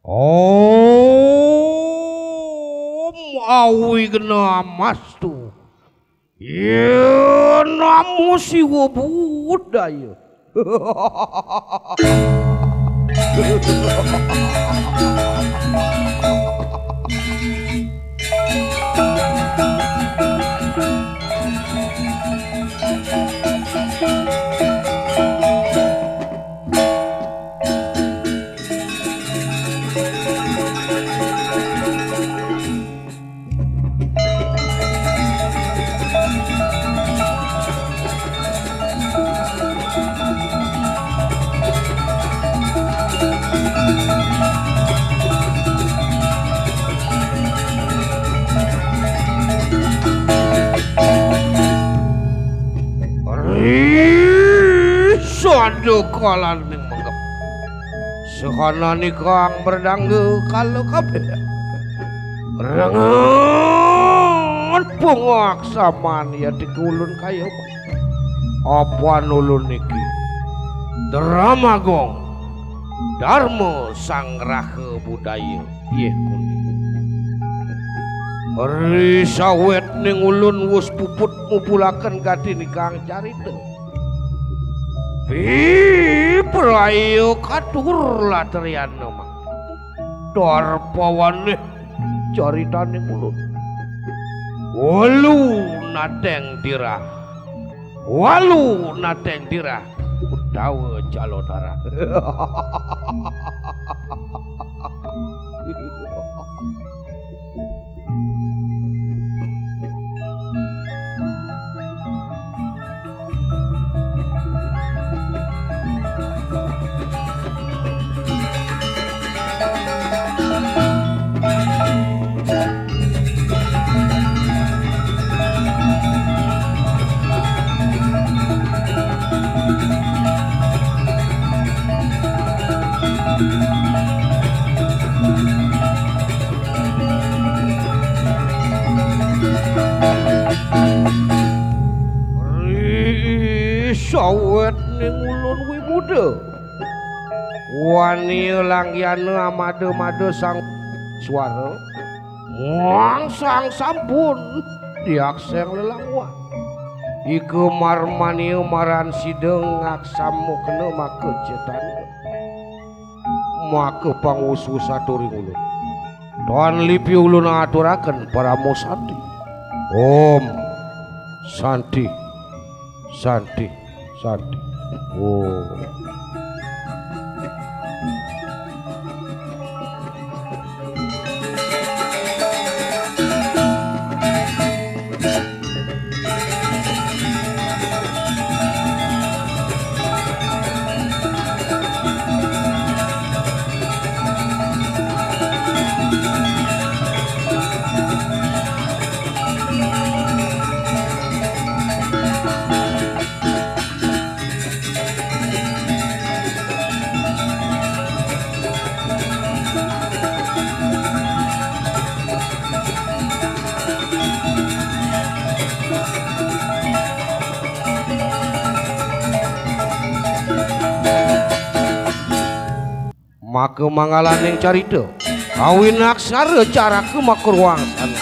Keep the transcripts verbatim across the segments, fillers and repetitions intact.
Om Awighnamastu. Ya namo Siwa Buddhaya. Ri sada kalaning menggep. Sehanané kang merdangga kala kabéh. Rengen bungak saman yati ulun kaya. Apan ulun niki Dramagung Darma Sanggraha Budaya. Yeh kuni. Ri sawetning ulun wus puput mubulaken gati nikang carita. Pipraya katur latriyana mah. Darpawanih caritaning ulun. Walu nateng dirah. Walu nateng dirah. Udawa jala darah. Ri sawetning ulun wimuda. Wani langgiyana amada-mada sang suara. Muang sang sampun diakseng lelangwan. Ika marmania maran sida ngaksama kena maka cetana. Maka pangwus-wus aturing ulun. Tuan lipi ulun aturaken parama santi. Om Santi, Santi, Santi. Om. Maka manggalaning carita, kawinaksara caraka makaruang sana.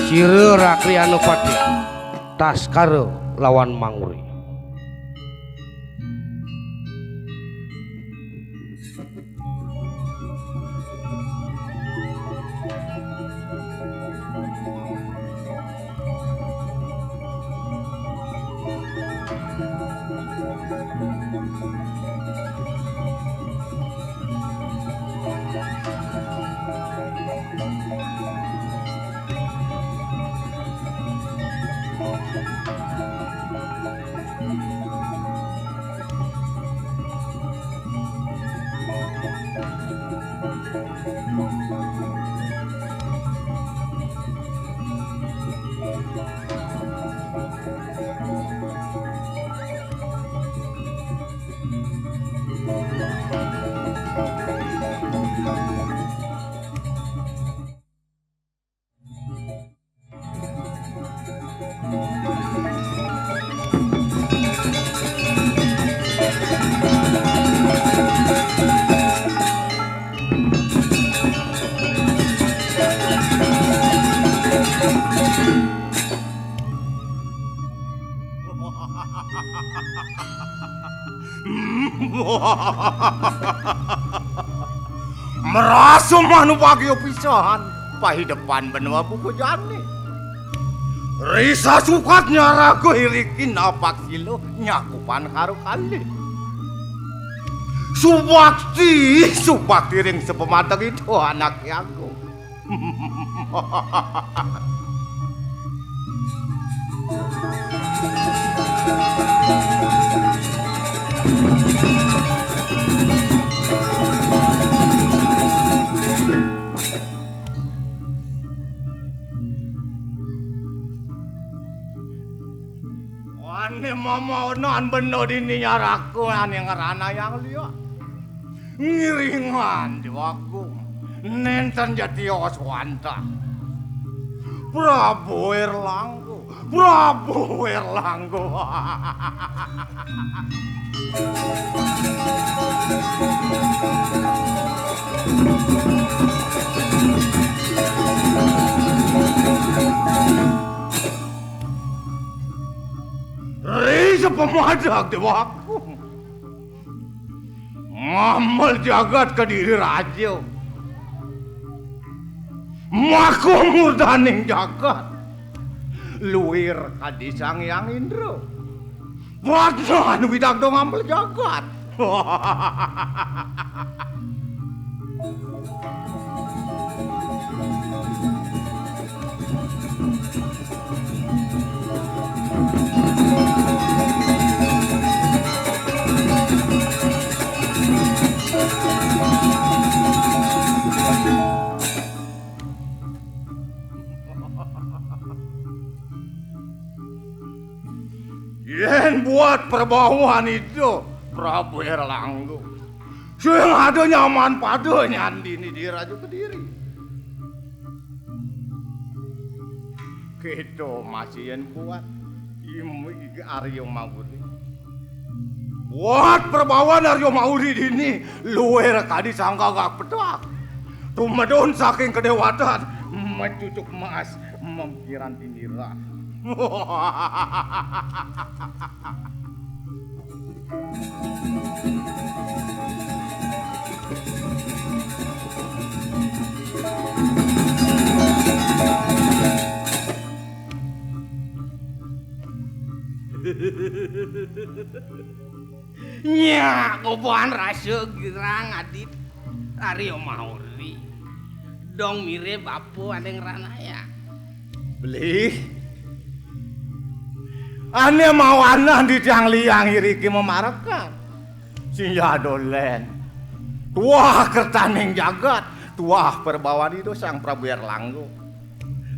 Sira Rakriana Patih, Taskara lawan Manguri. Merasa manupagya pisan pahidepan benua buku jani. Risa sukat nyaraga irikin apak silo nyakupan karo kalih. Subakti, subakti ring sapamateng itu anak agung. Ane mamaonan bena dini nyaraku ane ngranayang liya. Ngiringan Dewagung, nenten jatios wantah. Prabu Erlangga, Prabu Erlangga. Ri sapamadag Dewagung. Ngamel jagat Kediri raja. Maka murdaning jagat. Luir kadi Sang Hyang Indra. Pradna anu widagda ngamel jagat. Yen buat perbawan itu, Prabu Erlangga, sing ada nyaman pada nyandini di Raja Kediri. Kita masih yen buat im-, Arya Mauri. Buat perbawan Arya Mauri dini, luwih kadi sang gagak petak. Tumedun saking kedewatan, mecucuk emas, mempiranti nira. Nyak, koban rasa girang adit Arya Mauri. Dong mirip apa ane ngranaya. Beli. Ane mawanan di tiang liang iriki memarekan. Sinjado len. Tuah kertaning jagat, tuah perbawan Ida Sang Prabu Erlangga.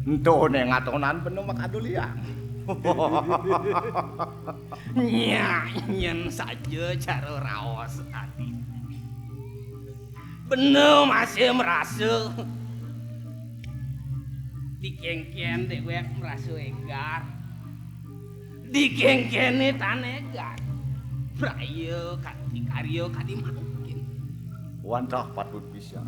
Ento ne ngatonan bena makado liang. Nya, nyen saja cara raos ati. Bena masih merasa. Dikengken dewek merasa egar. Dikengkene tan egar. Praya kadi karya kadi mangkin. Wantah patut bisa.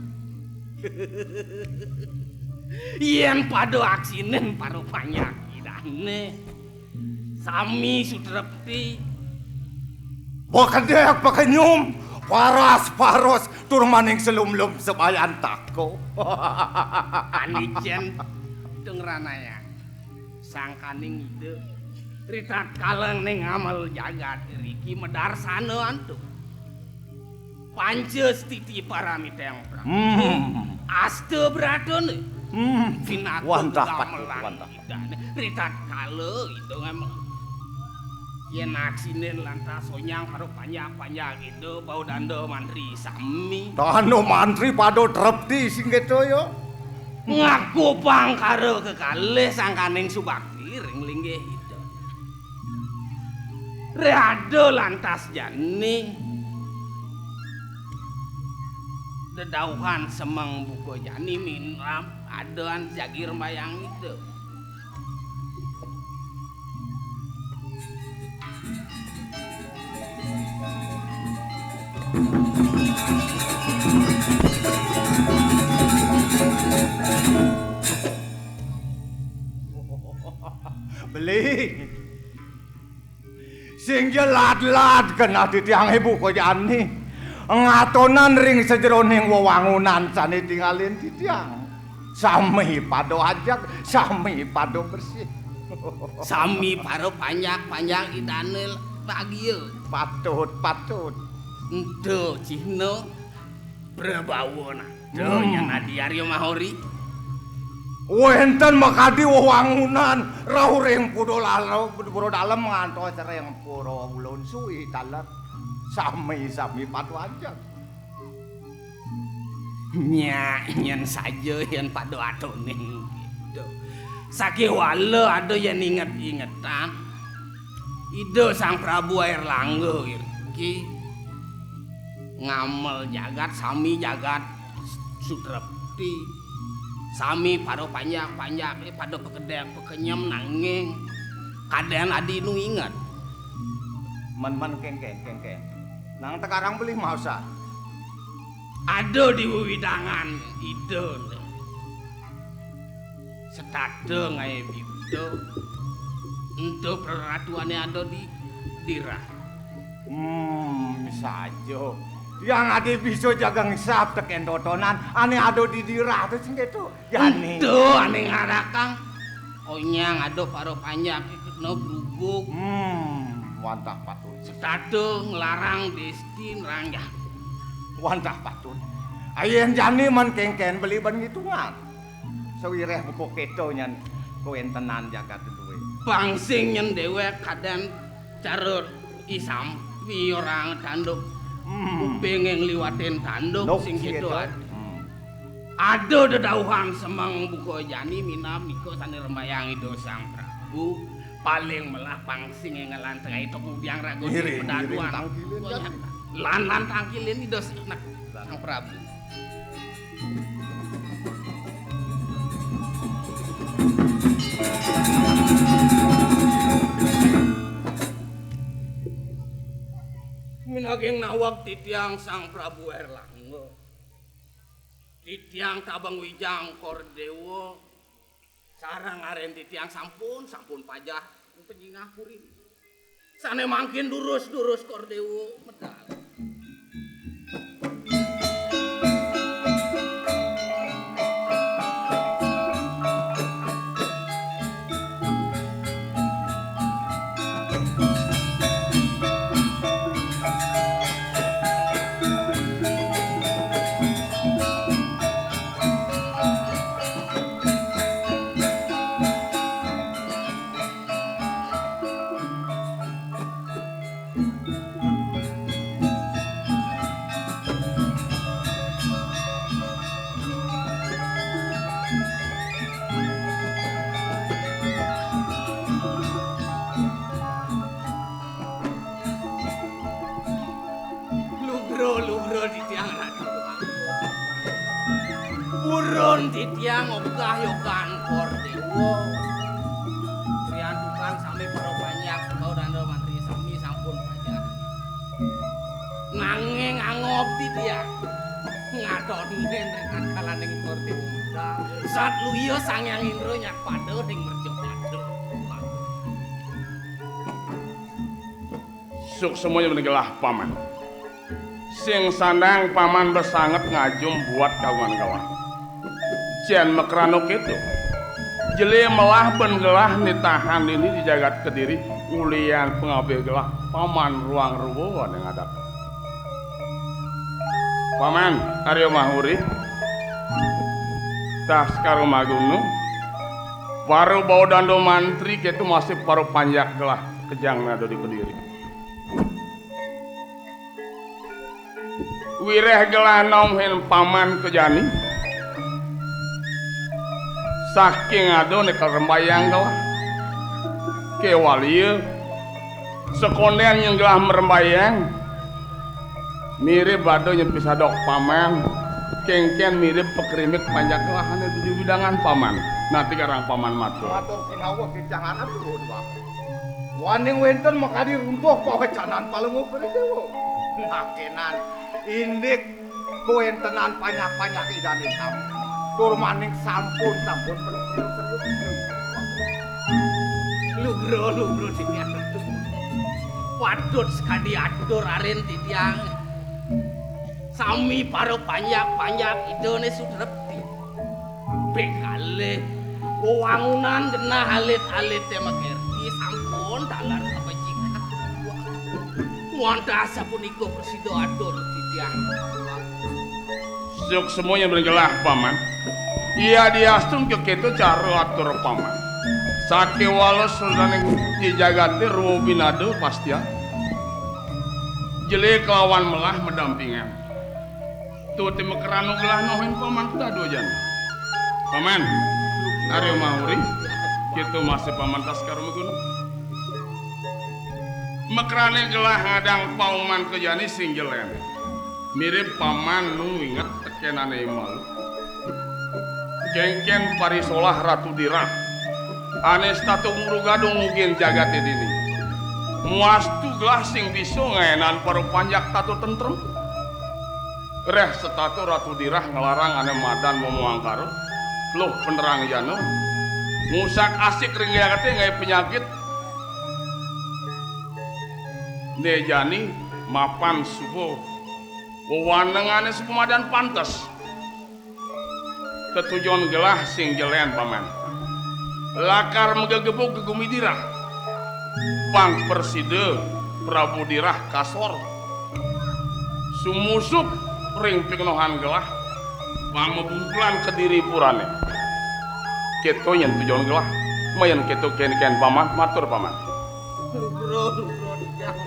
Yen pada aksinen para panyakirane. Sami sutrepti. Pakedek pakenyum, paras paros, tur maning selumlum sebayan tako. Anicen dengranaya. Sangkaning Ida. Ritatkala ning amal jagat riki medarsana antuk. Panca stiti paramita yang Prabu. Hmm. Asta bratane. Hmm. Pinaka wantah patut, gamelan wantah. Idane. Ritatkala Ida ngamel. Yen aksine lantas sonyang karo panjak-panjak Ida, bau danda mantri sami. Danda mantri pada trepti sing ketoya. Ngaku pangkara kekalih sangkaning subakti ring linggih Ida. Rada lantas jani dedauhan semeng buka jani minram adan jagi rembayang Ida. Beli. Sing jeladlad kenah titiang ibu kojani. Ngatonan ring sajeroning wewangunan sané tingalin titiang. Sami pada ajeg, sami pada bersih. Sami para panjak-panjak Ida Dané bagia. Patut, patut. Ento cihna prabawana. Duh, hmm. Yan adi Arya Mahori. Wénten makadi wewangunan rauh ring pura dalem, pura dalem ngantos ring pura ulun suwi taler. Sami-sami pada ajeg. Nyak, nyén saja yén pada atoning. Gitu. Sakéwala ada yén inget-ingetan. Ida Sang Prabu Airlangga iriki ngamel jagat sami jagat sutrepti. Sami para panjak-panjaké pada pakedék pakenyem nanging kadén adi nu inget. Men-men kéngkén, kéngkén. Nang tekarang beli maosang. Ada di wewidangan Ida. Setata ngaé bibda, ento praratuané ada di dirah. Hmm, saja. Tiang adi bisa jaga ngisap tekén totonan ané ada di dirah to sing kéto. Jani. Ento ané ngarakang. Onyang ada para panjak kena grubug. Hmm, wantah patut. Setata nglarang desti neranjang. Wantah patut. Ayén jani men kéngkén beli ban ngitungan. Sawiréh buka kéto nyén kawéntenan jagat dué. Pang sing nyén déwék kadén cara isampi orang tanduk. Hmm. Kupingé ngliwatin tanduk. Nuk sing kéto. Hmm. Ada dedauhan semeng buka jani minab nika sané rembayang Ida Sang Prabu. Paling melah pang sing énggalan tengah itu kudiang raga. Ngiring, pedaduan. Ngiring tangkilin, kan? Lan, lan tangkilin Ida Sang Prabu. Minaging naweg titiang Sang Prabu Erlangga. Titiang tabang wijang Kor Déwa. Sareng arén titiang sampun, sampun pajah penyingah puri. Sané mangkin durus-durus Kor Déwa medal. Lugra, lugra titiang Ratu Agung. Purun titiang ogah yogan Kor Déwa. Riantukan sami para panjak, kau danda mantri sami sampun panjak. Nanging angob titiang. Ngatonin ring angkalaning Kor Déwa. Sat luya Sang Hyang Indra nyak pada ring mercapada. Suksma yen gelah paman. Sing sandang paman besanget ngajum buat kagungan gelah. Jan makrana kéto. Jelé melah ben gelah nitahan dini di jagat Kediri, ulian pangabih gelah paman ruang ruwa ané ngadep. Paman, Arya Mahuri. Tah sekar maguna. Para bawa danda mantri kéto masih para panjak gelah kejang ada di Kediri. Wiréh gelah nauhin paman ka jani. Saking ada né karembayang gelah. Kéwala sakondén nyén gelah marembayang. Mirib ada nyén pisadok paman. Kénkén mirib pakrimik panjak gelah ané di wewidangan paman. Nati karang paman matur. Matur sinawek, Icang Anak Turun Waku. Waning wénten makadi runtuh pawecanan Palungguh Kori Déwa. Nakénan indik kawéntenan panjak-panjak idané sami. Tur maning sampun, sampun. Lugra, lugra, titiang. Patut sakadi atur arin titiang. Sami para panjak-panjak Idané sutrepti. Ping kalih, wewangunan genah alit-alité makerti sampun taler kabecikan. Wantah sapunika prasida atur titiang. Suksma yen mrenggelah, Paman. Yadiastun kekéto cara atur Paman. Sakéwala suraning jagaté ruwa binada pastian. Jelé kelawan melah madampingan. Tuti makrana gelah nohin Paman kadua jani. Paman, Arya Mahuri, kéto masih Paman Taskara Maguna. Makrana gelah ngadang pauman ka jani sing jelén. Mirib Paman nu inget tekén ané malu. Kénkén parisolah Ratu Dirah. Ané setata ngrugadung ngugin jagaté dini. Muastu gelah sing bisa ngaénan para panjak tata tentrem. Réh setata Ratu Dirah nglarang ané madan mama angkara, luh penerang jana, ngusak-asik ring jagaté ngaé penyakit. Né jani mapan suba wewanengané suba madan pantes. Tetujon gelah sing jelén, Paman. Lakar magegebug ka gumi Dirah. Pang prasida Prabu Dirah kasor. Sumusup ring pikenohan gelah. Pang mabungkulan ka diri purané. Kéto nyén tujon gelah. Mayan kéto kénkén, Paman, matur, Paman. Lugra, lugra, titiang.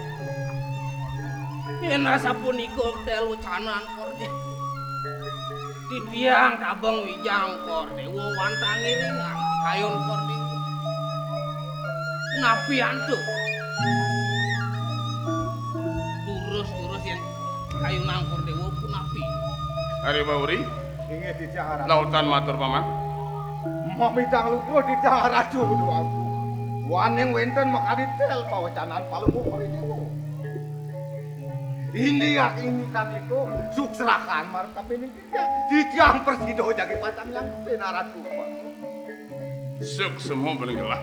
Yén asapunika tél wecanan, Kor Déwa. Titiang tabeng wijang, Kor Déwa, wantah ngiringang kayun, Kor Déwa. Napi antuk? Durus-durus yén kayunang, Kor Déwa, punapi? Arya Mahuri. Inggih, titiang Ratu. Lautan matur, Paman. Mamitang lugra titiang Ratu Déwa Agung. Waning wénten makadi tél pawecanan Palungguh Kor Déwa. Indiak indikan iku suksrakan marang kapining titiang. Titiang prasida jagi pacang nyangkupin Ratu. Suksma ben gelah.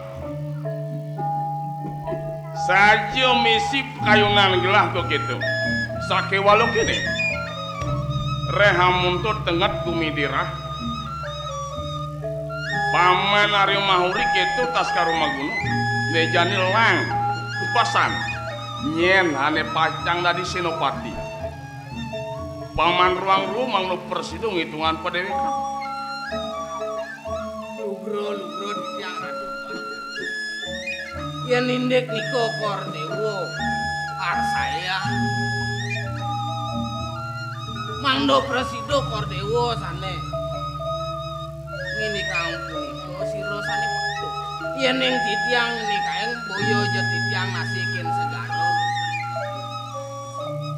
Saja misi pakayunan gelah to kéto. Sakéwala kéné. Réh amonto tenget gumi Dirah. Paman Arya Mahuri kéto Taskara Maguna. Né jani lang. Pesan. Nyén ané pacang dadi sénapati. Paman Ruang Ruwa mangda prasida ngitungan padéwékan. Lugra, lugra titiang Ratu. Yén indik nika Kor Déwa arsaya. Mangda prasida Kor Déwa sané nginikang punika sira sané patut. Yéning titiang nginikaing boya ja titiang nasikin segara.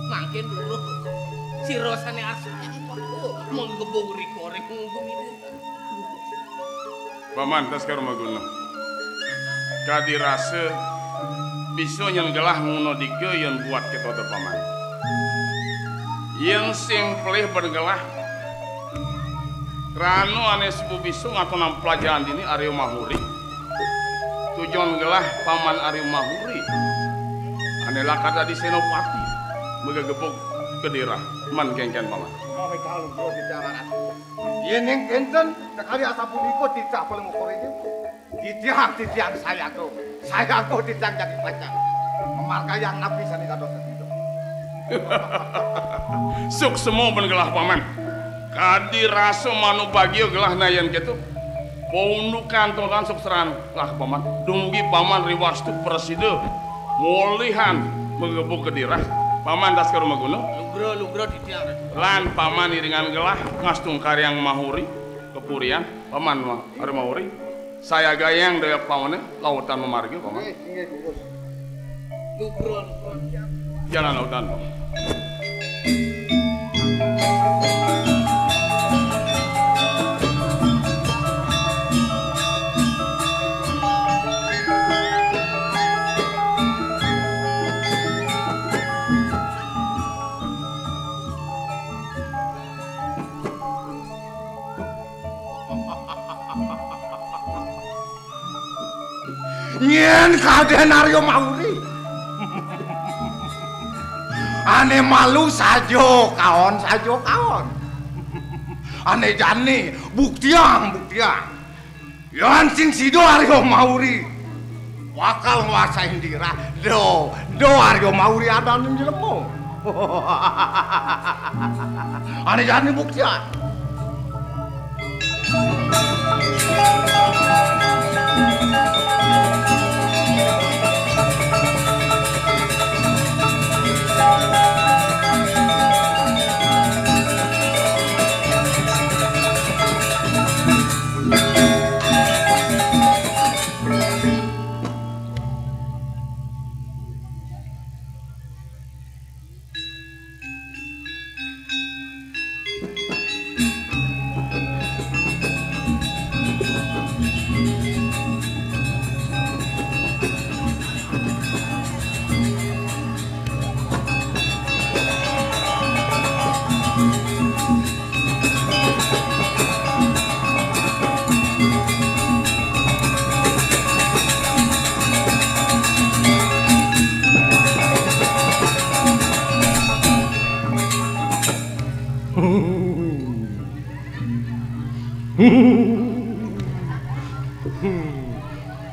Mangkin dulu sira sané arsaya patut menggebung rika ring gumi. Paman Taskara Maguna. Kadi rasa bisa nyén gelah nguna dika yén buat kéto to, Paman. Yén sing pelih ben gelah krana ané suba bisa ngatonang pelajaran dini Arya Mahuri. Tujon gelah Paman Arya Mahuri. Ané lakar dadi sénapati. Magegebug ka Dirah. Man kénkén, Paman. Yéning kénten, sakadi asapunika titah Palungguh Kor Déwa. Titiang, titiang sayaga. Sayaga titiang jagi pacang. Mamargayang napi sané dados sesida. Suksma ben gelah, Paman. Kadi rasa manubagia gelah nah yén kéto. Paundukan tonan suksrana lah, Paman. Dumugi Paman riwastu prasida mulihan magegebug ka Dirah. Paman Taskara Maguna. Lugra, lugra titiang. Lan Paman iringan gelah ngastungkarang mahuri ka purian. Paman ma-, Arya Mahuri. Sayagayang daya pamané lautan mamargi, Paman. Inggih, inggih, Gus. Lugra, lugra. Jalan lautan, Paman. Nyén kadén Arya Mauri. Ané malu saja kaon, saja kaon. Ané jani buktiang, buktiang. Yén sing sida Arya Mauri bakal nguasain daérah, da, da Arya Mauri adané jlema. Ané jani buktiang.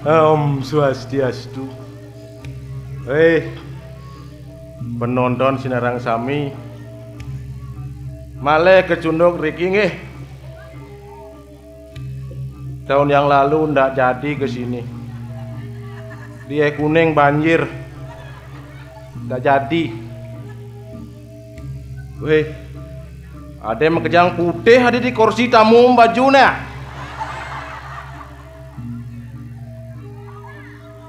Om Swastiastu. Eh, penonton sinareng sami. Malih kecunduk riki nggih. Tahun yang lalu ndak jadi ke sini. Di Kuning banjir. Ndak jadi. Wéh, ada makejang putih ada di kursi tamu bajune.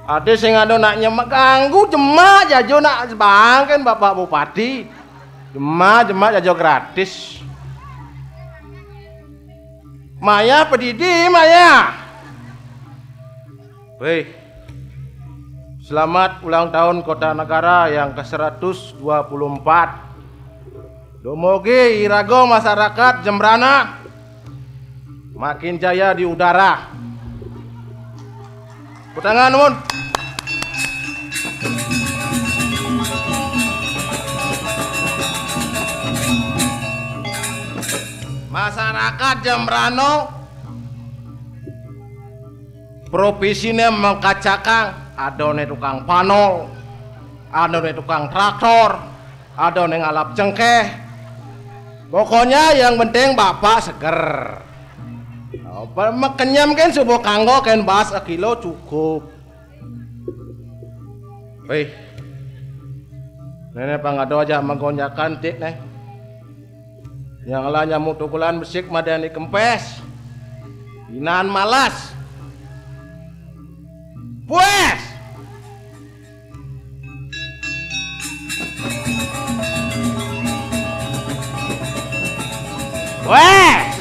Ada sing ada nak nyemak ganggu jemak jajo nak bangken Bapak Bupati. Jemak, jemak jajo gratis. Maya pedidi, Maya. Wéh, selamat ulang tahun Kota Negara yang ke seratus dua puluh empat. Dumogi iraga masyarakat Jembrana makin jaya di udara. Tepuk tangan, nuwun. Masyarakat Jembrana profesine mengkacakang, adané tukang panol, adané tukang traktor, adané ngalap cengkeh. Pokoknya yang penting Bapak seger. Apa makenyem kan subuh kanggo kan baas sekilo cukup. Wéh. Néné pangado aja menggonjakan tik né. Yang lah nyamu tukulan besik madani kempes. Inan malas. Puas. Wes.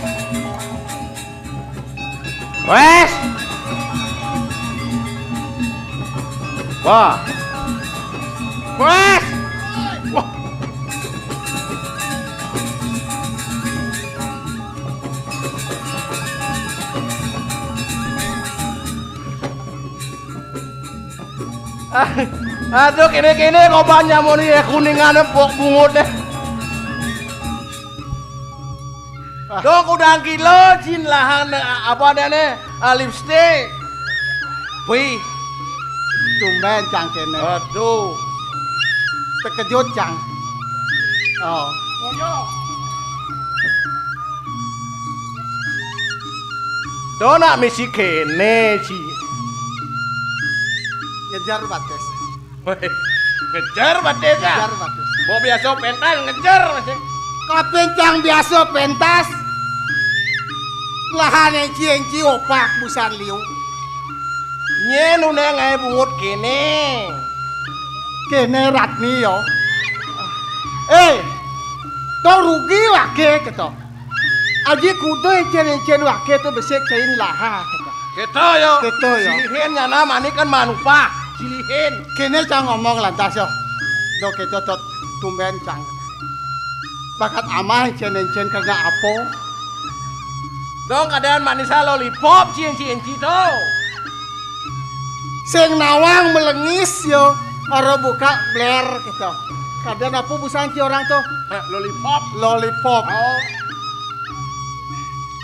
Wes. Wah. Wes. Wah. Aduh, kene-kene kok banyak muni ya kuningane pok bungut deh. Dok udang kilo cin lahan apa deh ne? Ah, lipstick. Wih, tumben cang kene. Aduh. Terkejut cang. Oh. Dona misi kene ci. Ngejar batis. Weh, ngejar batis ya? Ngejar batis. Mau biasa pentas ngejar masih. Kapincang biasa pentas. Lahan enci-enci opak busan liu. Nyen uneng ae bungut kene. Kene Ratni yo. Eh, to rugi wake keto. Aji kudu encen-encen wake to besik cain laha keto. Keto yo. Keto yo. Silihin nyana mani kan manupah. Silihin. Kene cang ngomong lantas yo. Do keto tot tumben cang. Bakat amah encen-encen kena apo. Dong keadaan manis lollipop cien-cien cito. Sing nawang melengis yo, aro buka bler gitu. Kadén apa busan ci orang tuh? Hah, lollipop. Lollipop. Oh.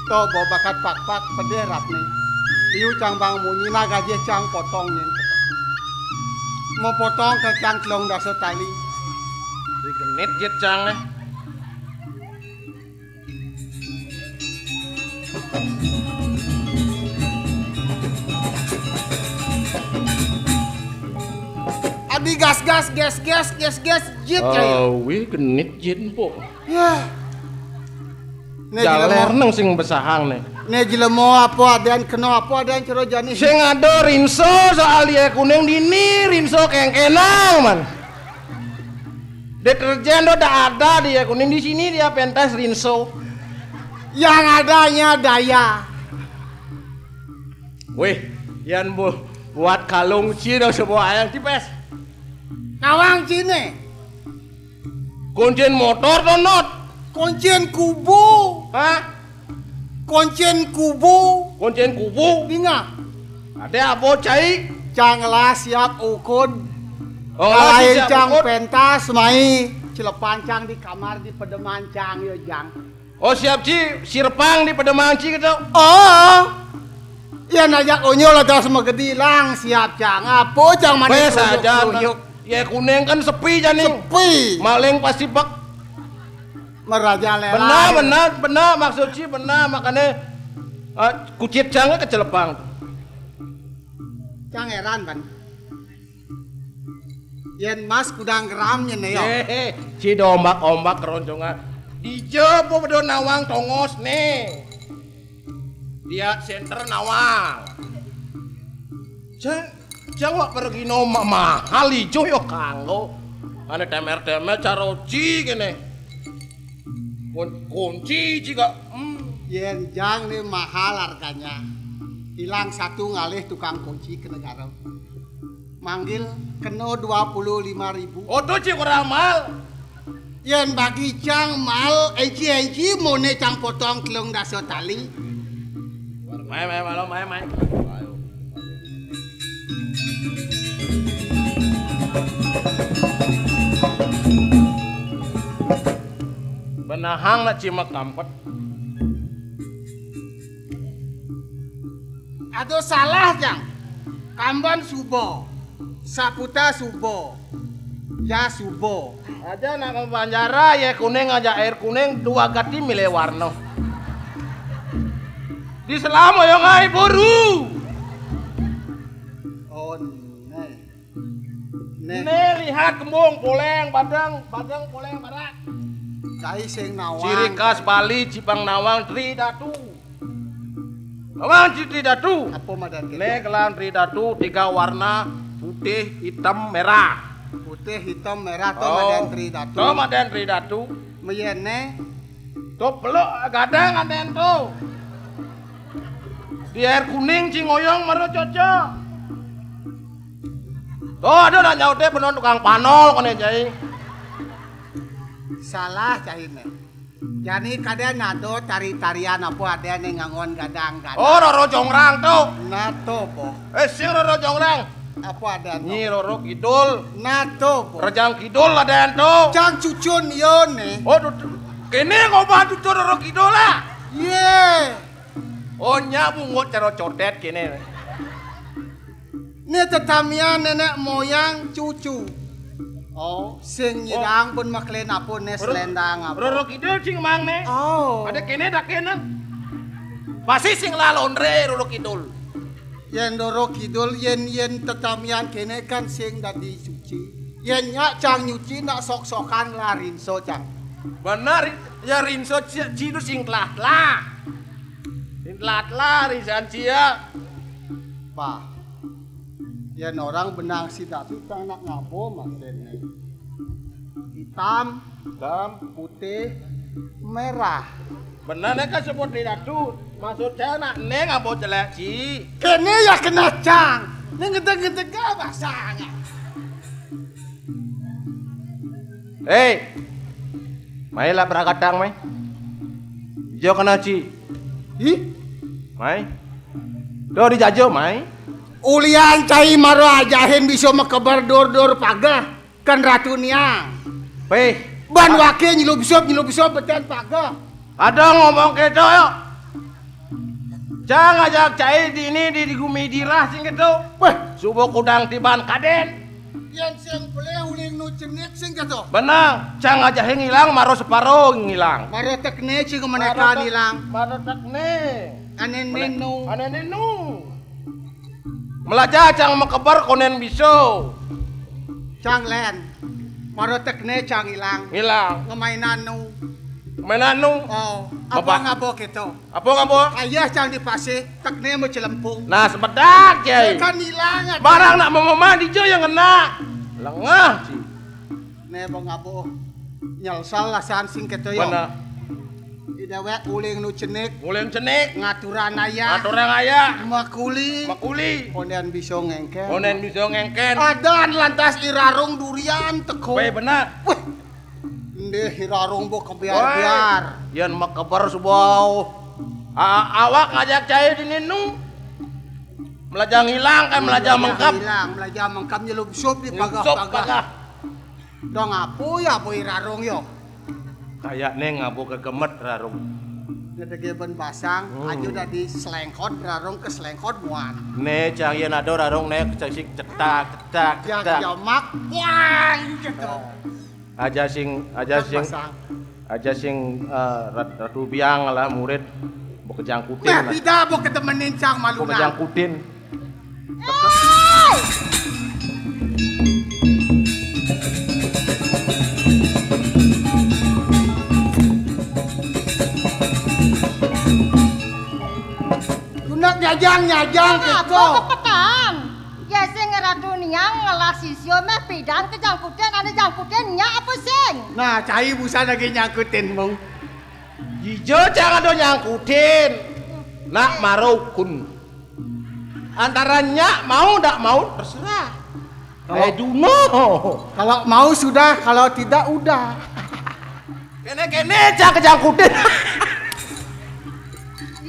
Tuh, bawa bakat pakpak, pedih rat nih. Liu cang bang munyi, nah gajih cang potong nyen. Mau potong ke cang telung dasa tali. Di genit jit cang nih. Adi gas gas gas gas gas gas jit kayak. Awi genit jit, Mpok. Ya. Né Jaler jelema nang sing besahang né. Né jelema apa adén kena apa adén cara jani. Sing ada rinso soal dia kuning dini, rinso kengkenang man. Deterjen do dak ada dia kuning di sini dia pentas rinso. Yang adanya daya. Wéh, yan bu-, buat kalung ci dong sebuah ayang tipes. Nawang cine. Kuncin motor to, Not? Kuncin kubu. Hah? Kuncin kubu. Kuncin kubu? Dinga. Ada apa, Cai? Cang lah siap ukud. Oh, lah, kalain siap cang ukud. Pentas mai. Celepan cang di kamar di pedeman cang yo, Jang. Oh, siap, Ci. Sirpang di pedeman ci gitu. Oh. Ya najak unyul ada semegedi lang siap cang. Apa cang manis. Wes aja. Ya kuning kan sepi jani. Sepi. Maling pasti bek. Merajalela. Benar, benar, benar, maksud ci benar, makanya, eh, kucit cangnya kecelepang. Cang heran, Ban. Yen Mas kudang geram nyen yo. Eh, ci dombak-ombak keroncongan. Dija apa bedo nawang tongos ne. Dia center nawang. Cang, cang wak pergino ma-, mahal ijo yo kanggo. Ane temer-temer caroci kene. Kun-, kunci juga. Hmm. Yen jang ni mahal harganya. Hilang satu ngalih tukang kunci ke negara. Manggil kena dua puluh lima ribu. Oto ci ora mal. Yen bagi cang mal, enci-enci mone cang potong telung dasa tali. Mai, mai, malo, mai, mai. Benahang nak cimak kampet. Aduh salah, Jang. Kamban subo. Saputa subo. Ya subo. Aja nak ke banjara, ya kuning aja air kuning, dua gati milih warna. Di selama yang ngai boru. Oh, ne. Ne. Ne lihat kembung poleng badeng, badeng poleng barak. Cai sing nawang. Ciri khas Bali, cipang nawang, Tri Datu. Nawang ci Tri Datu. Apa madan kita? Ne gelang Tri Datu, tiga warna, putih, hitam, merah. Putih, hitam, merah, to. Oh, madan Tri Datu. To madan Tri Datu. Mayene. To peluk gadang aden to. Di air kuning ci ngoyong maro coco. To ada nak nyaute penon tukang panol kone cai. Salah caine. Jani kadén ado tari-tarian apa adén yang ngangon gadang-gadang. Oh, Roro Jongrang to. Nah, to, Bo. Eh, sing Roro Jongrang. Apa adén to? Nyi Roro Kidul. Nah, to, Bo. Rejang Kidul adén to. Cang cucun yo ne. Oh, tu, tu. Kene ngobah cucun Roro Kidul lah. Ye. Oh, nya bungut cara codet kene. Ni tetamian nenek moyang cucu. Oh, sing nyidang pun maklen apa ne selendang apa. Roro Kidul cing mang ne. Oh. Ada kene dak kene. Pasti sing lalondre Roro Kidul. Yen Roro Kidul, yen, yen tetamian kene kan sing dadi suci. Yen nyak cang nyuci nak sok-sokan lah rinso cang. Benar, ya rinso ci, ci tu sing telah-telah. Sing telah-telah rinsan cia. Bah. Yen orang benang si datu cang nak ngabo maksudnya. Hitam, hitam, putih, merah. Benar ne kan sebut di datu. Maksud saya nak ne ngabo jelek ci. Kene ya kena cang. Ne ngedeg-ngedeg bahasanya. Hei. Mai lah berakatang mai. Jo kena ci. Ih. Mai. Do di jajo mai. Ulian cai maro ajahin bisa makeber dur-dur pageh, kan Ratu Niang. Wéh, ban waké nyelubsup-nyelubsup betén pageh. Ada ngomong kéto, yuk. Cang ajak cai dini di, di gumi dirah sing kéto. Wéh, suba kudang tiban kadén. Yén sing pelih uling nu cenik sing kéto. Bener, cang ajahin ngilang, maro separo ngilang. Maro tekné cing menéka ngilang. Maro tekné. Ané nénu. Ané nénu. Melajah cang makeber kondén bisa. Cang lén. Maro tekné cang ilang. Ngilang. Ngemainan nu. Mainan nu. Oh, apa ngabo kéto? Apa ngabo? Ayah cang di pasih, tekné macelempung. Nah, semedak, Cai. Kan ilang. Barang nak mamamah dija yang ngena. Lengah, Ci. Né bang abuh nyelsel lasan sing kéto yo. Bener. Di déwék uling nu cenik. Uling cenik. Ngaturang ayah. Ngaturang ayah. Makuli. Makuli. Kondén bisa ngéngkén. Kondén bisa ngéngkén. Adan lantas I Rarung durian teka. Wéh, bener. Wéh. Endih I Rarung bo kebiar-biar. Wéh. Yén makeber suba. A-, awak ngajak cai dini nu. Melajah ngilang kan, melajah mengkep. Ngilang, melajah mengkep nyelubsup di pagah-pagah. Dong apa ya, apa I Rarung ya? Kayakné ngabo kekemet Rarung. Ngedege ben basang, hmm, aja dadi selengkot, Rarung ke selengkot muan. Né, cang yén ada Rarung né, cang sing cetak, cetak, ya, cetak. Jamak, wah, gitu. Aja sing, aja sing, aja sing, eh, Rat-, Ratu Biang lah murid, mbok kejangkutin lah. Nah, bida mbok kedemenin cang malunan. Mbok kejangkutin. Tunak nyajang-nyajang kéto. Apa kepetan? Ya sing Ratu Niang ngelah sisya méh pidan kejangkutin, ané jangkutin nyak apa sing? Nah, cai busan lagi nyangkutin, Mung. Ijo cang ada nyangkutin. Nak maro ukun. Antara nyak mau ndak mau terserah. Kalau, eh, duno. Kalau mau sudah, kalau tidak udah. Kéné-kéné cang kejangkutin.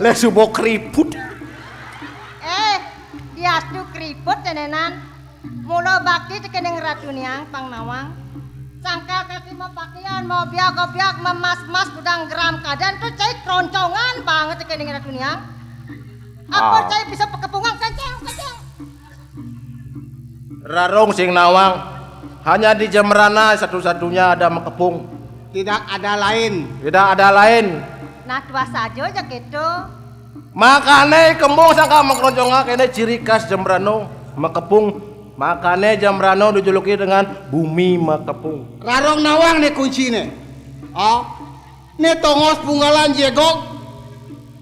Leh suba keriput. Eh, diastu keriput tenenan. Mula bakti tekening Ratu Niang pang nawang. Sangkal kaki mau pakaian, mau biak-biak, memas-mas gudang geram kadén tu cai keroncongan banget tekening Ratu Niang. Apa cai bisa pakepungan kenceng, kenceng. Rarung sing nawang, hanya di Jembrana satu-satunya ada makepung. Tidak ada lain. Tidak ada lain. Nah, tuah saja ja kéto. Makané kembung sangka makronconga kéné ciri khas Jembrana, makepung. Makané Jembrana dijuluki dengan bumi makepung. Rarung nawang né kunciné. Oh. Né tongos punggalan jegog.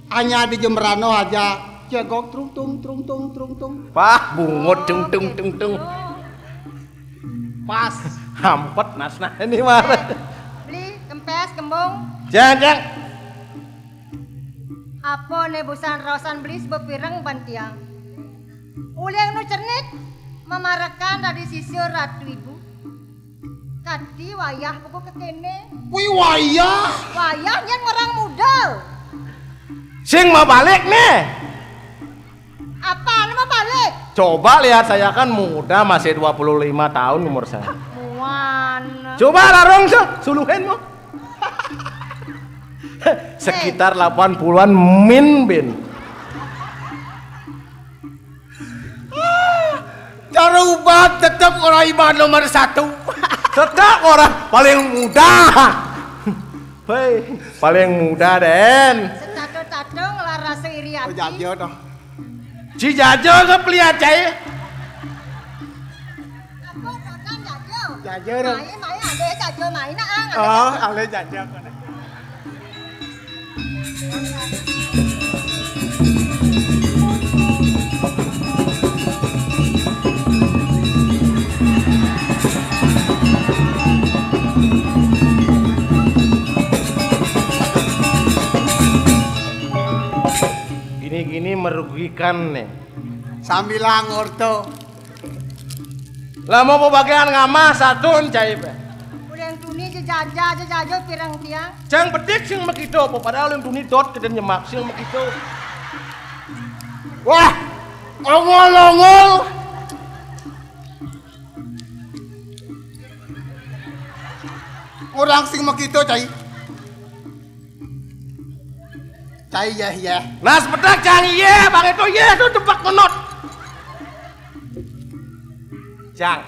Hanya di Jembrana aja jegog trung tung, trung tung, trung tung. Pah, bungut cung tung tung tung. Pas. Hampet nasna ini mah. Beli, kempes, kembung. Jang, jang. Apa né busan raosan beli sebepireng ban tiang? Uling nu cenik, mamarekan dadi sisya Ratu Ibu. Kadi wayah buku kekéné. Wih, wayah. Wayah nyén orang muda. Sing mabalik né. Apa nama balik? Coba lihat, saya kan muda, masih dua puluh lima tahun umur saya. Muan. Coba larong se-, suluhin mau. Sekitar delapan puluhan min bin. Cara ubat tetep orang iman nomor satu. Tetep orang paling muda. Hei, paling muda, Den. Setato-tato ngelar rasa iri hati. Oh, jajo toh. Ci jajo ke peliat cai. Aku makan jajo. Jajo dong. Main, main, ada jajo main, ah, ada jajo. Oh, ada jajo. Gini-gini merugikan nih. Sambilang orto. Lah mau bagian ngamah satun cai bé. Uling tuni jejaja, jejaja pirang tiang. Cang bedik sing makito apa, padahal uling tuni dot kedén nyemak sing makito. Wah. Ongol-ongol. Orang sing makita, cai. Cai, yeh, yeh. Nah, sepedak cang, yeh, bang itu, yeh, itu cepak menut. Cang.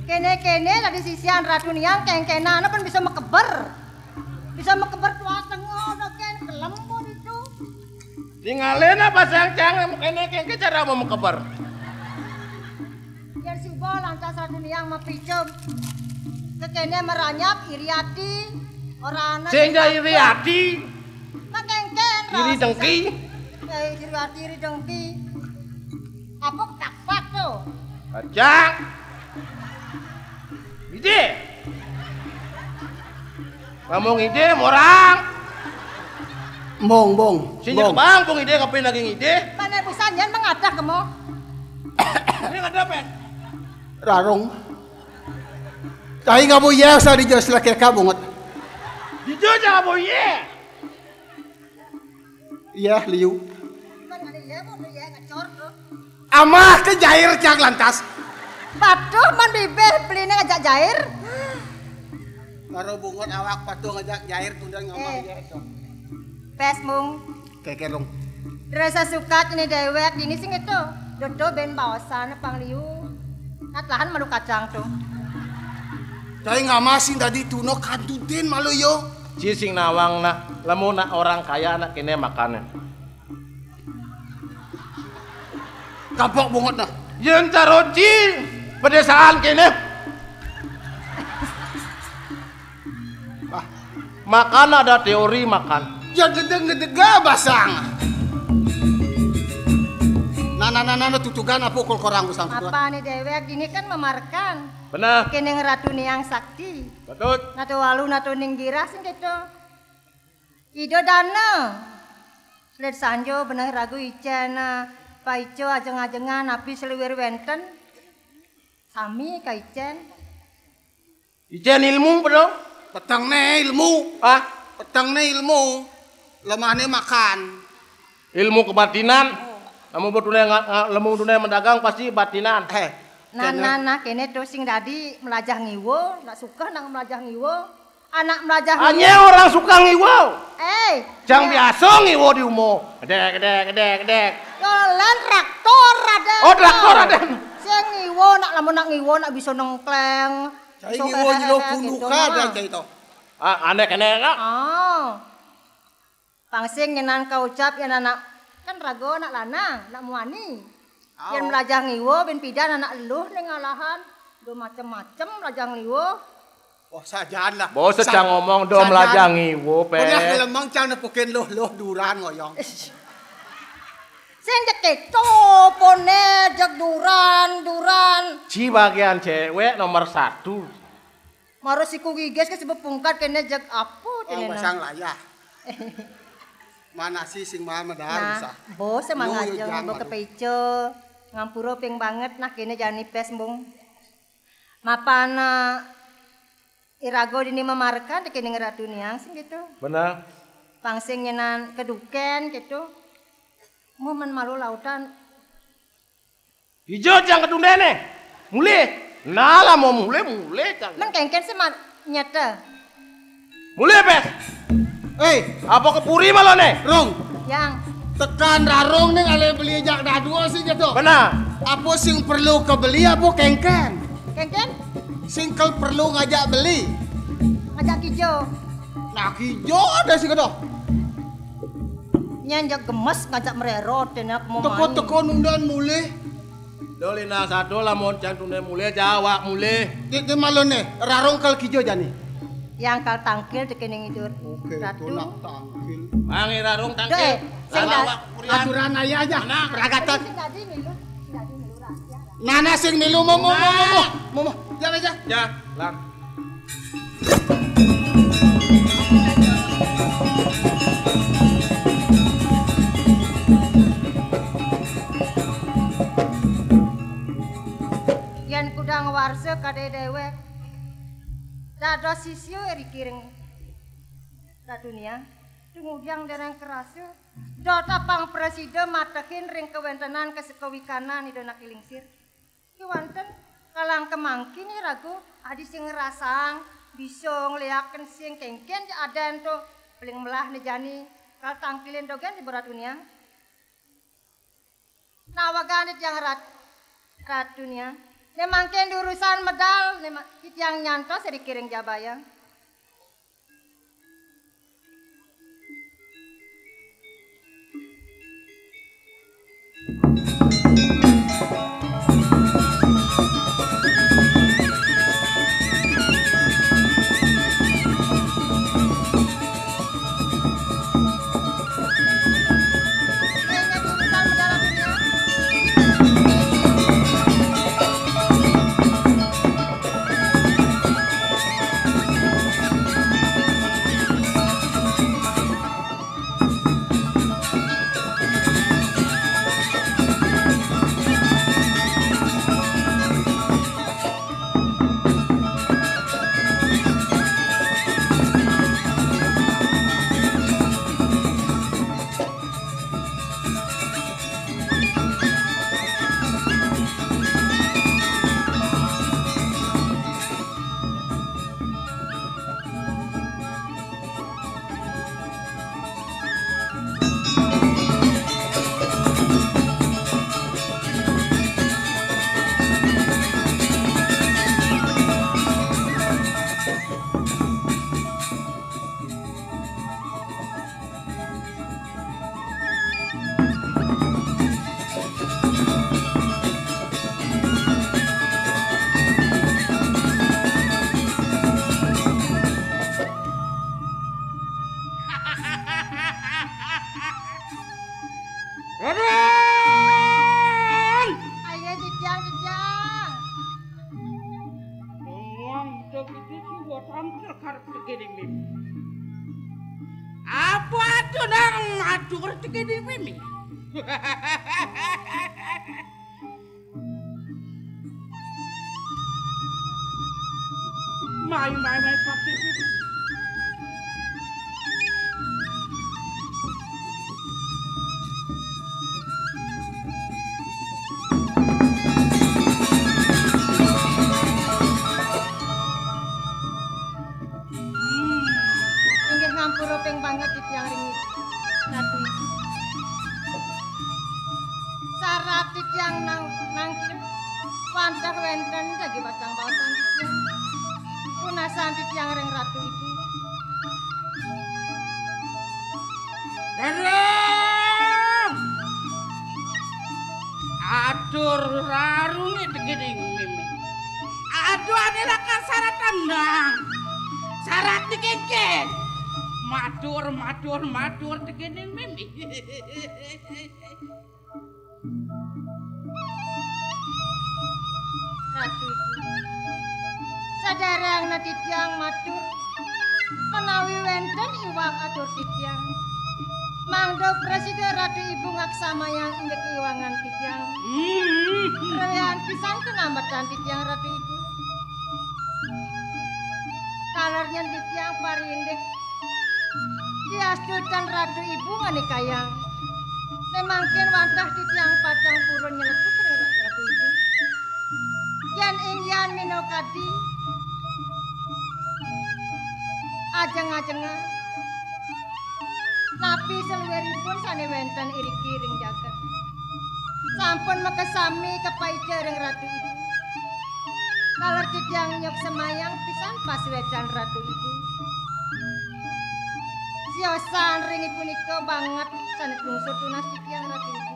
Kene-kene tadi sisian Ratu Niang kengkenan apa bisa mekeber. Bisa mekeber tua tengah, udah ken kelem pun itu. Tingalin apa sang cang, kene kengke cara mau mekeber. Yen suba lantas Ratu Niang mapica. Kekene meranyap iri ati, ora ana sing ja iri ati. Makengken iri dengki. Eh, iri ati, iri dengki. Apa kapak to? Kacang. Ide. Ngomong ide, orang. Mong, mong. Sing bang, pung ide, kapan lagi ngide? Mana bisa nyen mengadah kemo? Ini ada apa? Rarung. Tahi ngabo iya sa di jos laki ka bungut. Di jos ngabo iya. Iya, liu. Amah ke jair cak lantas. Patuh man bibih beline ngajak jair. Karo bungut awak patuh ngajak jair tundan ngamah. Eh. Iya, Cok. Pes mung. Kekelung. Rasa suka ini dewek ini sing itu. Dodo ben baosan pang liu. Nat lahan malu kacang tuh. Cai ngama sing tadi tuno kantutin malu yo. Ci sing nawang nak, lamun nak orang kaya nak kene makannya. Kapok bungut nah. Yen caroci pedesaan kene. Makan ada teori makan. Ya gedeg-gedega basang. Nah, nah, nah, nah, tutugan apa ukul korang basang tutugan? Apa nih dewek ini kan memarkan. Benar. Kene Ratu Niang Sakti. Betul. Nato walu nato ninggirah sing gitu. Ido dana. Sled sanjo beneh ragu icen, eh, paico ajeng-ajengan api seliwir wenten. Sami ka icen. Icen ilmu, Pedong? Peteng ne ilmu. Ah? Peteng ne ilmu. Lemah ne makan. Ilmu kebatinan. Namu betune nga-, nga-, lemu betune mendagang pasti batinan. Eh. Nah, kene. Nah, nah, kene tuh sing dadi melajah ngiwo, nak suka nak melajah ngiwo. Anak melajah ngiwo. Anye orang suka ngiwo. Eh. Jang biasa ngiwo di umo. Dek, dek, dek, dek. Yo, lan traktor ada. Oh, traktor ada. Sing ngiwo, nak lamun nak ngiwo, nak bisa nengkleng. Cai bisa ngiwo nyelo hehehe, punduka gitu, ada nah. Cai to. Ah, aneh kene, nak. Oh. Pang sing ngenan kaucap yen anak, kan raga anak lanang, anak muani. Au. Yen melajah ngiwo, ben pidan anak eluh ning alahan. Do macem-macem melajah ngiwo. Oh, sajaan lah. Bos sa-, cang ngomong do sajan. Melajah ngiwo, Pes. Pernah ngelemeng cang nepukin luh-luh duran ngoyong. Sing jek keto, pone jek duran, duran. Ci bagian cewek nomor satu. Maro siku giges ke sebab pungkat kene jeg apo. Oh, kene nah. Pasang layah. Mana sih sing mahal medal. Nah, bisa. Bos emang aja ngomong ke peco. Ngampura ping banget nah kene jani pes, Mbung. Mapan, eh, irago dini memarkan de kene ngeratu niang sing gitu. Benar. Pangsing nyenan keduken gitu. Momen malu lautan. Ijo jang ketundene. Mulih. Nah, lah mau mulih, mulih jang. Men kengken sih man-, nyete. Mulih, Pes. Eh, apa ke puri malah ne? Rung. Yang. Tekan rarung ning ale beli jak dadua sih gitu. Benar. Apa sing perlu kebeli apa kengken? Kengken? Sing kel perlu ngajak beli. Ngajak kijo. Nah, kijo ada sih gitu. Nyanjak gemes ngajak mererot, dan aku mau teko-teko nundan mulih. Dol inang satu lamun cang tune mulih, jawak mulih. Di, di malone, rarung kal kijo jani. Yang kal tangkil tekening idur. Oke, ratu. Tunak tangkil. Mangi rarung tangkil. Dek, sing lawak da-, kurian. Aturan aja aja. Nah. Peragatan. Sing dadi milu, sing dadi milu rahasia. Nana sing milu, momo, momo, momo. Momo, jalan aja. Ya, lang. Yan kudang warsa kadai dewek. Dados sisya eri kiring Ratu Niang. Tumugiang dereng kerasa, dot apang prasida matehin ring kawentenan kaseka wikanan Ida Anak Lingsir. Kewanten kalang kemangkin iraga adi sing ngrasaang bisa ngleaken sing kengken ja adan to, paling melah ne jani kal tangkilin dogen di berat uniang. Nawagan titiang rat-, Ratu nia. Ne mangkin durusan medal, ne ma-, titiang nyantos ri kiring jabayang. Raden! Ayo, Jejang, Jejang. Wong begitu sih buat hampir karep tegene mimi. Apa tuh nang matur tegene mimi? Mai, mai, mai, pati. Hmm. Inggih ngampura ping banget titiang ring Ratu. Sarat titiang nang, nangkil wantah wenten jagi batang baosan titiang. Punasan titiang ring Ratu Ibu. Rereng! Atur rarunge tegening mimi. Aduh, ane lakar sarat tandang. Sarat dikengken. Matur, matur, matur tegening mimi. Ratu, saderengna titiang matur, menawi wenten iwang atur titiang, mangda prasida Ratu Ibu ngaksamayang indik iwangan titiang. Hmm. Rewehan pisan kanambetan titiang, Ratu Ibu. Taler nyen titiang parindik diastutan Ratu Ibu nganikayang. Memangkin wantah titiang pacang purun nyeletuk ring Ratu Ibu. Yen inggihan minakadi ajeng-ajengan, napi saluiripun sane wenten iriki ring jagat. Sampun makasami kapaica ring Ratu Ibu. Taler titiang nyuksemayang pisan pasuecan Ratu Ibu. Siosan ring ipunika banget sane tungsur tunas titiang Ratu Ibu.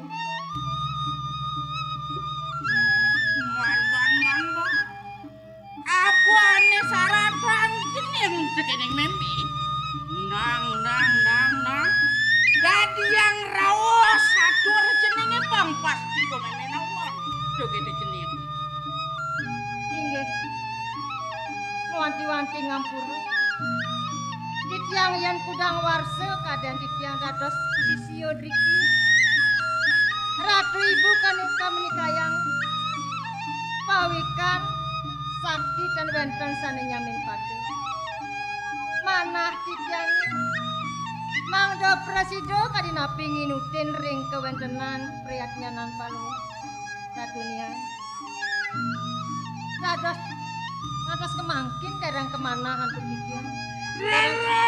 Man, man, man, man. Apa ane saratan cening tekening mimi? Nang, nang, nang, nang. Dadiang raos atur ceninge pang pasti ko meme nawang. Dogene cening. Inggih. Wanti-wanti ngampura. Titiang yen kudang warsa kaden titiang dados sisia driki. Ratu Ibu kani kamenikayang pawikan sakti tan wenten sane nyamin patuh. Manah titiang Mangda prasida kadi napi nginutin ring kawentenan prayatnyanan Palungguh Ratu Niang. Dados, dados kemangkin dereng kamanah antuk titiang. Rara!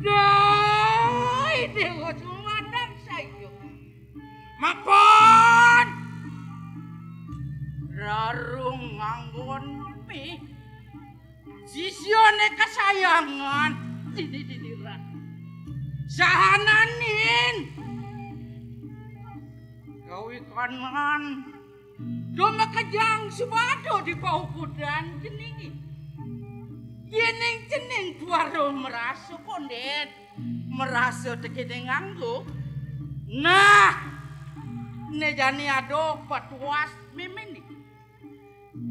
Dai Dewa Sumadang saja. Mapan! Rarung nganggon mih. Sisyane kasayangan dini-dini rat. Sahananing kawikanan dumakejang subada di paukudan jenenge. Yening jeneng tuara merasa kondet, merasa tekene nganggo. Nah, ne jani ada patuas mimini.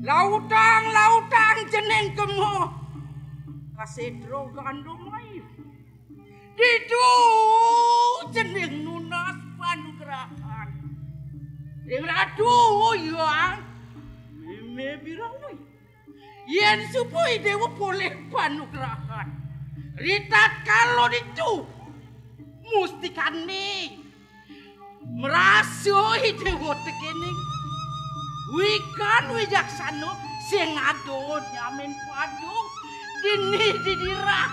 Lautang-lautang jeneng kemo kasedro gandum ayu. Ditu jeneng nunas panugrahan. Ring Ratu Hyang Meme Birawi. Yen suba Dewa polih panugrahan. Ritatkala ditu mustikane Mrasa Dewa tekening wikan wijaksana sing ada nyamin padu dini didirah.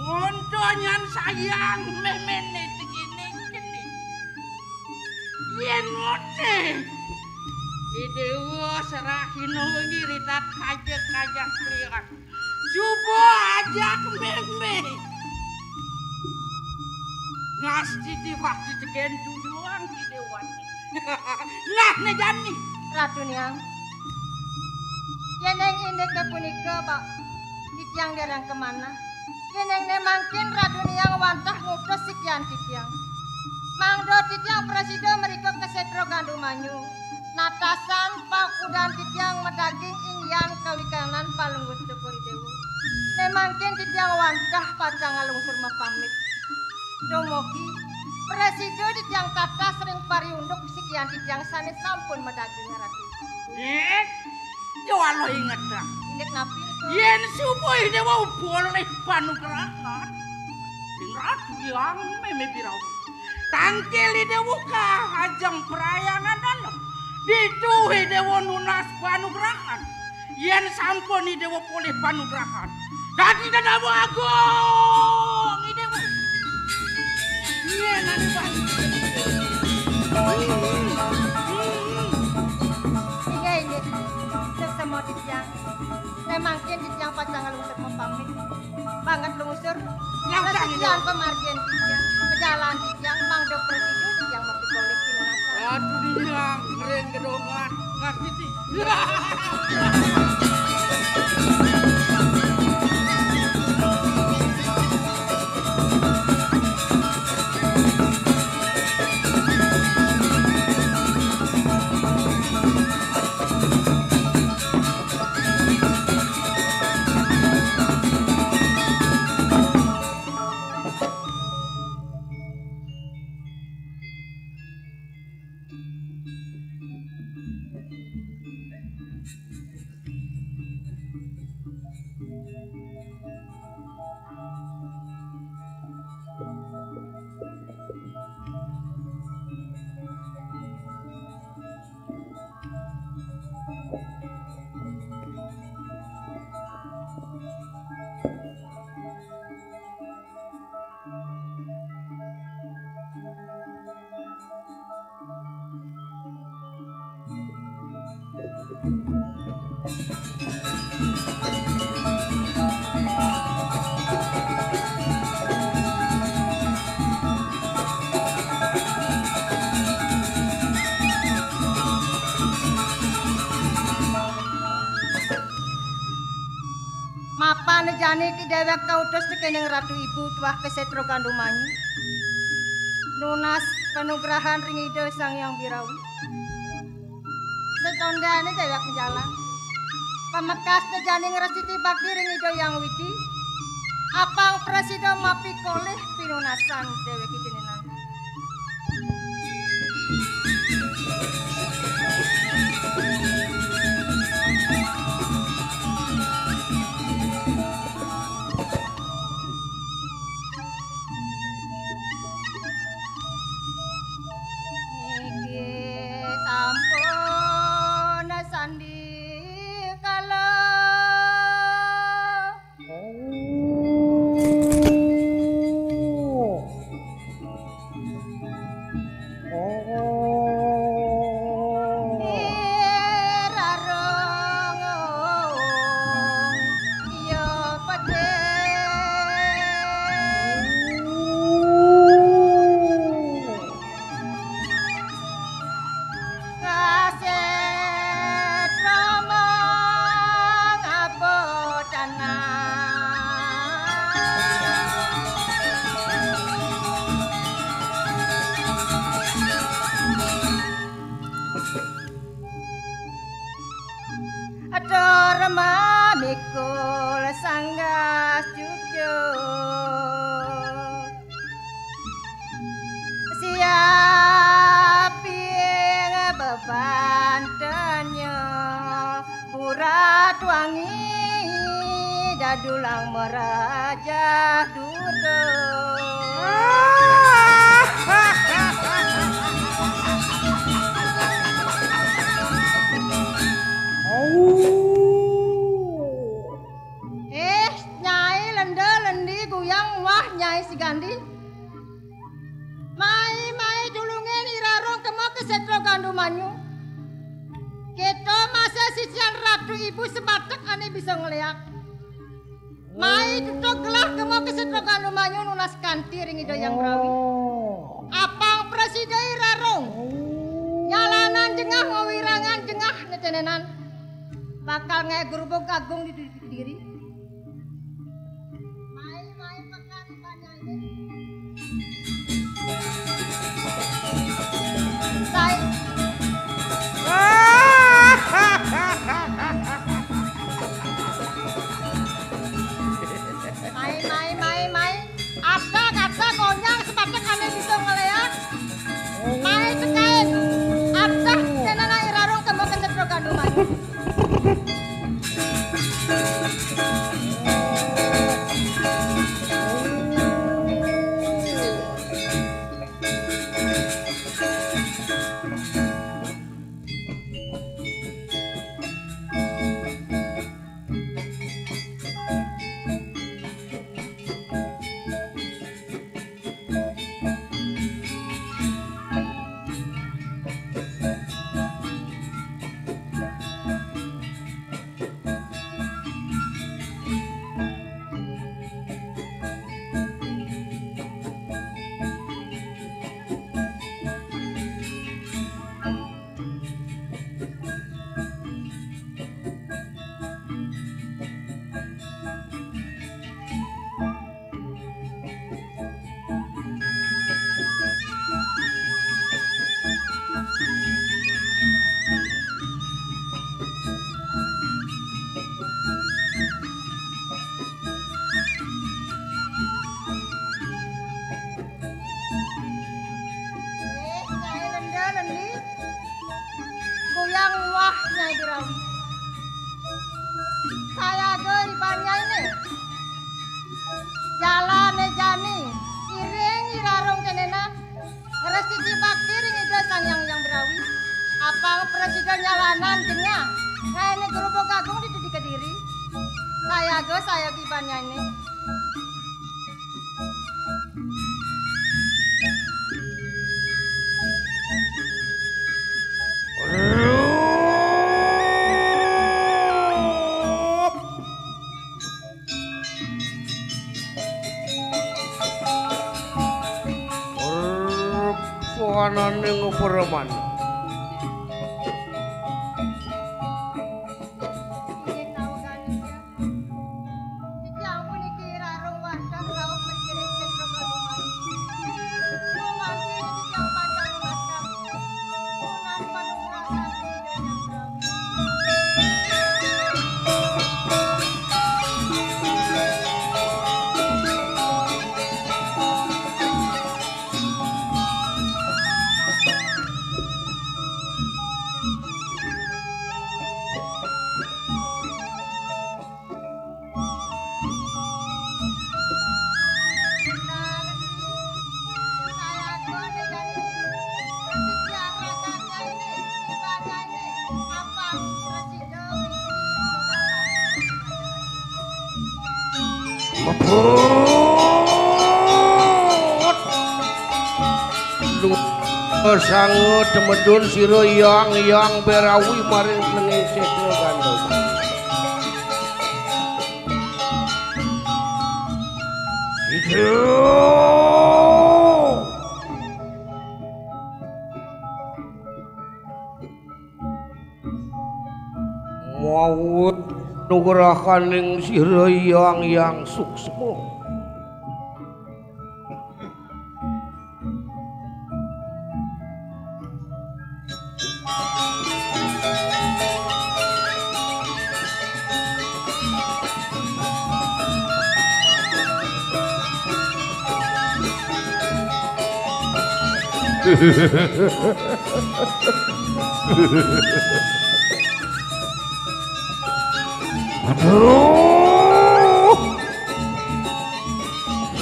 Monto nyan sayang memene tegene geni. Yen ngote, Idewa serahina wengi ritat kajek-kajek liat. Coba ajak meme. Ngastiti waktu tegen tujuan Idewane. Nah, ne jani. Ratu Niang. Yen ing indike punika, Pak, titiang dereng kamanah. Yen ing ne mangkin Ratu Niang wantah ngutus sikian titiang. Mangda titiang prasida mrika ka Setra Gandumanyu. Natasan pakudan titiang madaging inggian kawikanan Palungguh Cokor I Dewa. Ne mangkin titiang wantah pacang ngalungsur mapamit. Dumugi prasida titiang tatas ring pariunduk sikian titiang sane sampun madaging, Ratu. Nggih, jawala ingetang. Inggih napi nika? Yen suba Dewa polih panugrahan, ring Ratu Hyang Meme Birawa. Tangkil Dewa ka ajeng prayangan dalem. Ditu Dewa nunas panugrahan. Yen sampun Dewa polih panugrahan, dadi dadama agung Dewa. Yen anu bang. Inggih, inggih. Sesama titiang. Memangkin titiang pacang ngalungsur mapamit. Banget lungsur. Nyangkang, Rasikian Dewa. Pamargin titiang. Pejalan titiang, mangda prasida titiang mapikolih pinunasan. Aduh, dia, ngeren gedongan. Ngerti, Ci? Mapan jani ti dewek kautus tekening Ratu Ibu tuah Kesetra Gandumanyu. nunas panugrahan ring Ida Sang Hyang Wirawi. Satondane dewek majalan. Pamekas jani ngresiki bakti ring Ida Hyang Widi. Apang prasida mapikolih pinunasan dewek idinenan. Niki sampun sandi kala. Kasih drama ngabotana. Atur mamikul sanggas jujuk. Siaping bebantenya, urat wangi dadulang merajah duda. Eh, Nyai Lenda Lendi Guyang, wah, Nyai Sigandi. Mai, mai, tulungin I Rarung kema ka Setra Gandumanyu. Kita masih sisian Ratu Ibu sebatek ane bisa ngeliak. Mai tutuk gelah kema ka Setra Gandumanyu nunas kanti ring Ida Hyang Brawi. Apang prasida I Rarung. Nyalanan jengah, wewirangan jengah netenenan. Bakal ngae Grubug Agung di diri. Mai, mai, pekan iban nyaine. Sai. Mai, mai, mai, mai. Ada kata konyang sebatek ane bisa ngeliat. Mai tekain. Ada tenan I Rarung kema ka Setra Gandumanyu. Eh, Nyai Lenda Lendi. Kuyang wah Nyai Birawi. Sayaga iban nyaine. Jalane jani, iring I Rarung tenenan. Ngresiki bakti ring Ida Sang Hyang Hyang Birawi. Apang prasida nyalanan jengah. Ngaene Grubug Agung di dudi Kediri. Sayaga, sayaga iban nyaine. Rup. Rup soanane ngupereman. Inggih, Nawaganugraha. Iki ampun iki Rarung wantah rauh mriki ring Setra Gandumanyu. Gumanti Sanga temedun sira Hyang Hyang Berawi maring Lenging Sedra Gandum. Ida. Mawut nugrahaning sira Hyang Hyang Suksma. Aduh.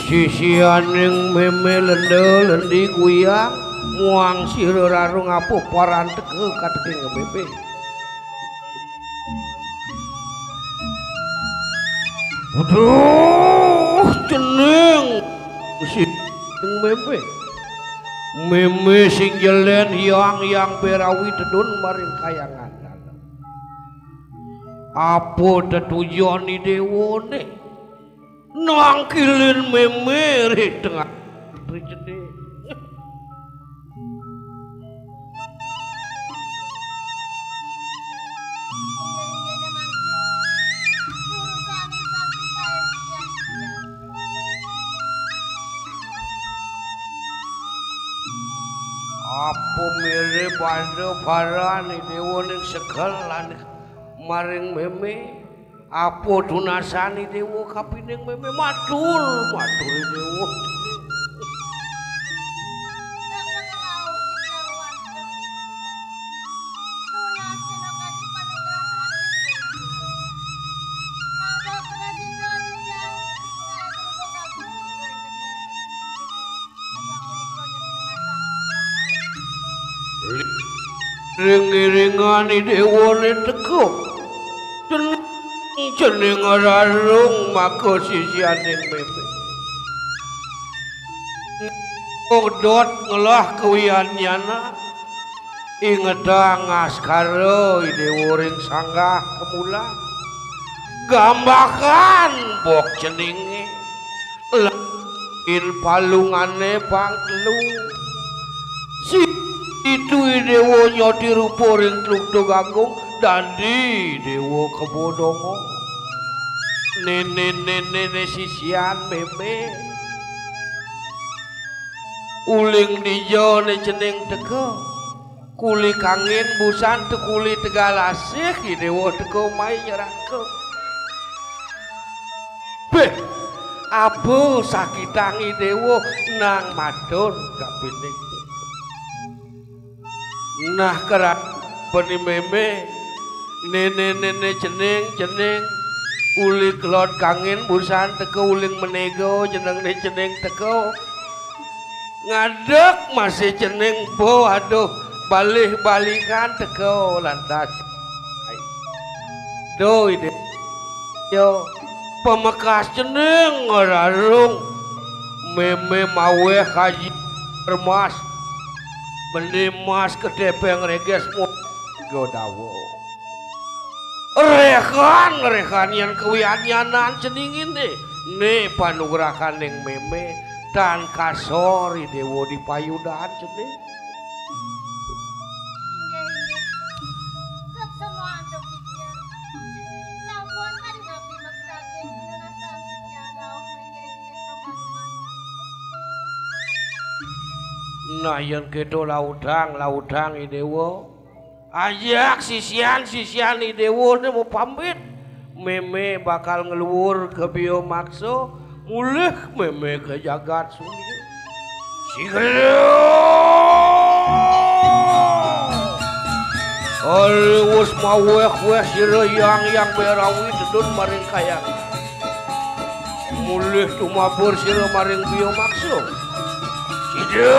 Sisianing mémé Lenda Lendi Guyang, muang sira rarung apa paran teka kateking mémé. Aduh, cening sing mémé. Mémé sing jelen Hyang Hyang Berawi tedun maring kayangan dalem. Apa tetujon I Déwa né? Nangkilin mémé ri tengah ri cening. Apa mirip ada paran I Déwa ning segel lan maring mémé? Apa tunasan I Déwa kapining mémé? Matur, matur I Déwa. Ring-iringan I Déwané teka. Cening, cening rarung maka sisianing mémé. Ngedot ngelah kawianyanan. Ingetang askara I Déwa ring sanggah kemulan. Gambakan bok ceningé. Lain palungané pang telu. Situ I Déwa nyoti rupa ring Tlugtug Agung dadi Déwa Kebodonga. Néné-néné sisian mémé. Uling dija né cening teka. Kuli kangin busan tekuli tegal asih I Déwa teka mai nyeraka. Béh, apa sakitang I Déwa nang matur kapining. Nah, kerat bani mémé, néné-néné cening, cening, uli kelod kangin busan teka uling menéga jenengné cening teka. Ngadeg masih cening po, aduh, balih-balihan teka lantas. Duh, Ida. Ya, pamekas cening ngrarung mémé mawéh kaji remas. Beli emas ketepeng reges mu-, Godawa. Rehan, rehan yan kawianyanan ceningin né. Né panugrahaning mémé tan kasor I Déwa di payudan cening. Inggih, inggih. Sukses antuk titiang. Sampun kadi napi maksaking nunas titiang rauh manggihin Ida Paduka. Nah, yén kéto lautang, lautang I Déwa. Ajak sisian-sisian I Déwa né mapamit. Mémé bakal ngluwur ka Bia Maksa, mulih mémé ka jagat Sunia. Sigala. Ari wus mawéh-wéh sira Hyang Hyang Berawi tedun maring kayang. Mulih tumabur sira maring Bia Maksa. Sida.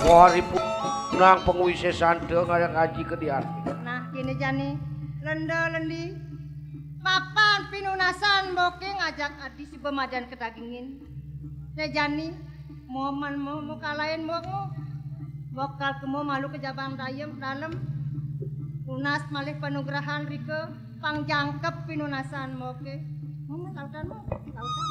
Waripu nang pangwisésan té ngarang aji kedian. Nah, kéné jani, Lenda Lendi. Mapan pinunasan mbok ngajak adi suba madan kadagingin. Né jani, momen mo, mo kalahin mbok mo. Mbok kal kemo malu ka jabang dayem dalem. Nunas malih panugrahan rika, pang jangkep pinunasan mboké. Mo, mo, lautan mo, lautan.